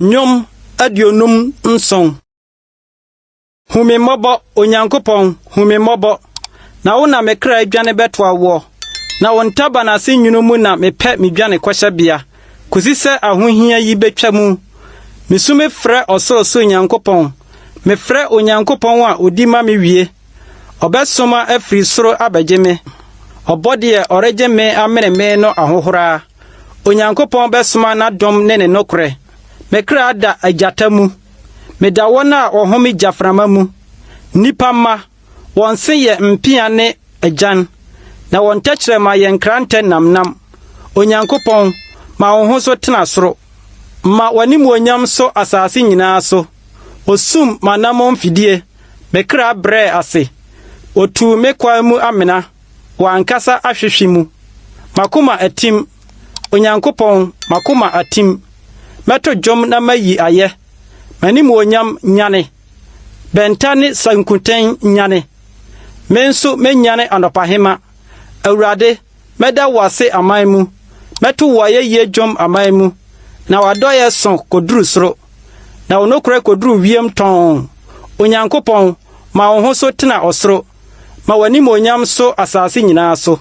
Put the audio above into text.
Nnwom 57. Hu me mmɔbɔ, Onyankopɔn, hu me mmɔbɔ, na wo na me kra dwane bɛtoa woɔ. Na wo ntaban ase nwunu mu na mepɛ me dwanekɔhyɛbea, kosi sɛ ahohia yi betwa mu. Misu mefrɛ ɔsorosoro Nyankopɔn, mefrɛ Onyankopɔn a odi ma me wie. Ɔbɛsoma afiri soro abɛgye me, ɔbɔ deɛ ɔregye me amene me no ahohora. Onyankopɔn bɛsoma n'adom ne ne nokorɛ. Me kra da agyata mu. Meda wɔn a wɔhome gyaframa mu. Nnipa mma, wɔn se yɛ mpea ne agyan, na wɔn tɛkyerɛma yɛ nkrantɛ nnamnam. Onyankopɔn, ma wo ho so tena soro. Ma w'animuonyam so asase nyinaa so. Osum m'anammɔn mfidie, me kra brɛɛ ase. Otuu me kwan mu amena, wɔn ankasa ahwehwe mu. M'akoma atim, Onyankopɔn, m'akoma atim. Mɛto dwom na mayi ayɛ. M'animuonyam nyane. Bɛnta ne sankuten nyane. Me nso menyane anɔpahema. Awurade, mɛda wo ase aman mu. Mɛto wo ayɛyie dwom aman mu. Na w'adɔeɛ so koduru soro, na wo nokorɛ koduru wiem tɔnn. Onyankopɔn, ma wo ho so tena ɔsoro. Ma w'animuonyam so asase nyinaa so.